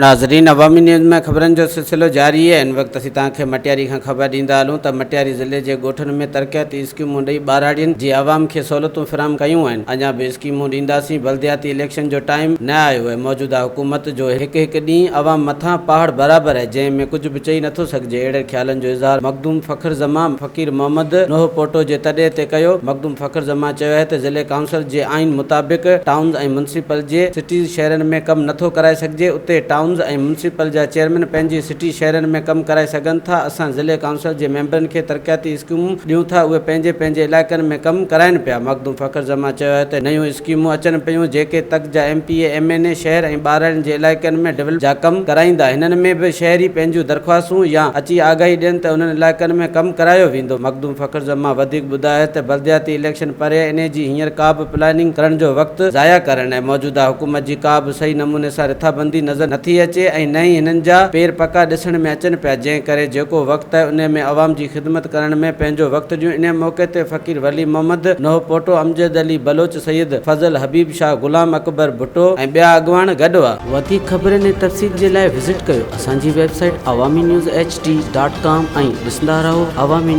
ناظرين عوامي نيوز ۾ خبرن جو سلسلو جاري آهي هن وقت اسين توهان کي مٽياري کان خبر ڏيندا هلون ته مٽياري ضلعي جي ڳوٺن ۾ ترقياتي اسڪيمون ڏئي ٻهراڙين جي عوام کي سهولتون فراهم ڪيون آهن اڃا به اسڪيمون ڏينداسين بلدياتي اليڪشن جو ٽائيم نه آيو آهي موجوده حڪومت جو هڪ هڪ ڏينهن عوام مٿان پهاڙ برابر آهي جنهن ۾ ڪجهه به چئي نٿو سگهجي اهڙي خيالن جو اظهار مخدوم فخر زمان فقير محمد نوح پوٽو جي تڏي تي ڪيو مخدوم فخر زمان چيو آهي ته ضلعي ڪائونسل جي آئين مطابق ٽائونز ۽ ميونسپل جي سٽيز شهرن ۾ ڪم نٿو ڪرائي سگهجي اتي ٽائونز ۽ ميونسپل جا چيئرمين پنهنجي سٽي شهرن ۾ ڪم ڪرائي سگهن ٿا اسان ضلعي ڪائونسل جي ميمبرن کي ترقياتي اسڪيمون ڏيون ٿا اهي پنهنجي پنهنجي علائقن ۾ ڪم ڪرائين پيا مخدوم فخر زمان چيو آهي ته نيون اسڪيمون اچن پيون جيڪي تڪ جا M P A M N A شهر ۽ ٻهراڙين جي علائقن ۾ ڊولپ جا ڪم ڪرائيندا هنن ۾ به شهري پنهنجون درخواستون يا اچي آگاهي ڏين ته انهن علائقن ۾ ڪم ڪرايو ويندو مخدوم فخر زمان وڌيڪ ٻڌايو ته بلدياتي اليڪشن پري انهي جي هينئر ڪا به پلاننگ ڪرڻ جو وقت ضايع ڪرڻ ۽ موجوده حڪومت جي ڪا به صحيح نموني سان رٿابندي نظر نٿي اچي ۽ نه ئي هنن جا پير پڪا ڏسڻ ۾ اچن پيا جنهن ڪري جيڪو وقت آهي انهي ۾ عوام جي خدمت ڪرڻ ۾ پنهنجو وقت ڏيون انهي موقعي تي فقير ولي محمد نوح پوٽو، امجد علي بلوچ، سيد فضل حبيب شاهه، غلام اڪبر ڀٽو ۽ ٻيا اڳواڻ گڏ هئا. وڌيڪ خبرن ۽ تفصيل جي لاء وزٽ ڪيو اسان جي website Awami news H D dot com ۽ ڏسندا رهو عوامي.